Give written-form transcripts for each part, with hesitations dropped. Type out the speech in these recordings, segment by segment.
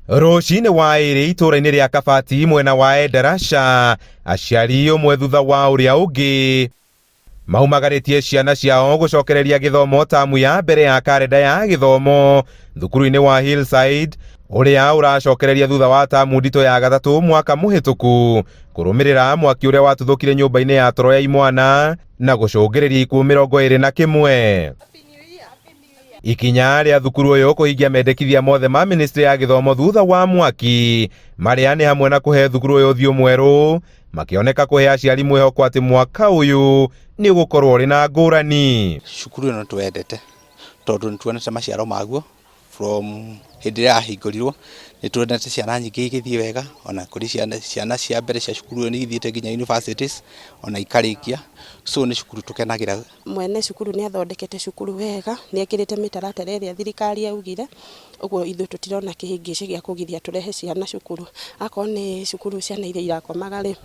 Rũcinĩ wa ĩrĩ itũũra-inĩ rĩa Kabati mwena wa Endarasha, aciari ũmwe thutha wa ũrĩa ũngĩ maumagarĩtie ciana ciao gũcokereria gĩthomo tamu ya mbere ya karenda ya gĩthomo thukuru-inĩ wa Hillside ũrĩa ũracokereria thutha wa tamu nditũ ya gatatũ mwaka mũhĩtũku kũrũmĩrĩra mwaki ũrĩa watuthũkire nyũmba-inĩ ya toro ya imwana na gũcũngĩrĩria ikuũ 21. Ikinya rĩa thukuru ũyũ kũhingia mendekithia mothe ma ministry ya gĩthomo thutha wa mwaki marĩa nĩ hamwe na kũhe thukuru ũyũ ũthiũ mwerũ makĩoneka kũhe aciari mwĩhoko atĩ mwaka ũyũ nĩ ũgũkorwo ũrĩ na ngũrani. Cukuru ĩno nĩtũwendete tondũ nĩtuonete maciaro maguo from hĩndĩ ĩrĩa yahingũrirwo, nĩtuonete ciana nyingĩ igĩthiĩ wega, ona kũrĩ ciana cia mbere cia cukuru ĩyo nĩithiĩte nginya universities ona ikarĩkia, so nĩ cukuru tũkenagĩra. Mwene cukuru nĩ athondekete cukuru wega, nĩ ekĩrĩte mĩtaratara ĩrĩa thirikari yaugire, ũguo ithuĩ tũtirona kĩhĩngĩcĩ gĩa kũgiria tũrehe ciana cukuru. Akorwo nĩ cukuru ciana iria irakomaga rĩ,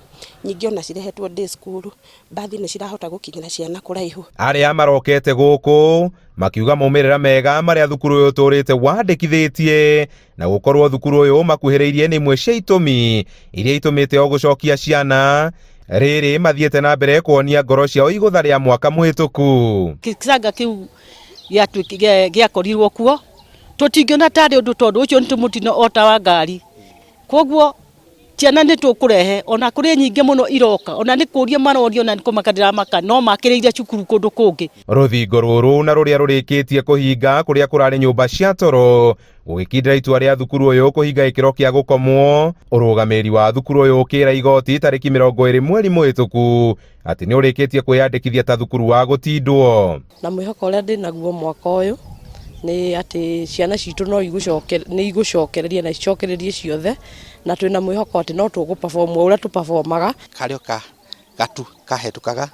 nyingĩ ona cirehetwo day school, mbathi nĩ cirahota gũkinyĩra ciana kũraihu. Arĩa marokete gũkũ makiuga maumĩrĩra mega marĩa thukuru ũyũ ũtũrĩte wandĩkithĩtie na gũkorwo thukuru ũyũ makuhĩrĩirie nĩ imwe cia itũmi iria itũmĩte o gũcokia ciana rĩrĩ mathiĩte na mbere kuonia ngoro ciao igũtha rĩa mwaka mũhĩtũku. Gĩcanga kĩu gĩakorirwo kuo tũtingĩona tarĩ ũndũ tondũ ũcio nĩ mũtino o ta wa ngari, koguo ciana nĩ tũkũrehe ona kũrĩ nyingĩ mũno iroka, ona nĩ kũria maroria, ona nĩ kũmaka ndĩramaka no makĩrĩire cukuru kũndũ kũngĩ. Rũthingo rũrũ na rũrĩa rũrĩkĩtie kũhinga kũrĩa kũrarĩ nyũmba cia toro gũgĩkindĩra itua rĩa thukuru ũyũ kũhinga gĩkĩro kĩa gũkomwo. Ũrũgamĩrĩri wa thukuru ũyũ ũkĩra igoti tarĩki 20 mweri mũhĩtũku atĩ nĩ ũrĩkĩtie kwĩyandĩkithia ta thukuru wa gũtindwo. Na mwĩhoko ũrĩa ndĩ naguo mwaka ũyũ nĩ atĩ ciana citũ no nĩ igũcokereria na icokererie ciothe, na twĩna mwĩhoko atĩ no tũgũ perform ũrĩa tũ performaga. Karĩ o gatu kahetũkaga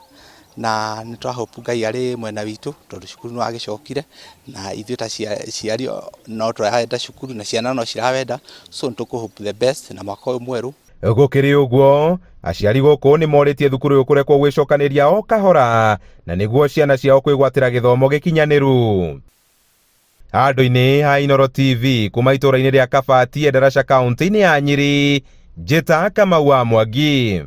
na nĩ tũra hope Ngai arĩ mwena witũ tondũ cukuru nĩ wagĩcokire na ithuĩ ta aciari no tũrenda cukuru na ciana no cirawenda, so nĩ tũkũ hope the best na mwaka ũyũ mwerũ. Gũkĩrĩ ũguo, aciari gũkũ nĩ morĩtie thukuru ũyũ kũrekwo gwĩcokanĩria o kahora na nĩguo ciana ciao kwĩgwatĩra gĩthomo gĩkinyanĩru. Handũ-inĩ ha Inooro TV kuma itũũra-inĩ rĩa Kabati, Endarasha, kaunti-inĩ ya Nyĩrĩ, Njĩta Kamau wa Mwangi.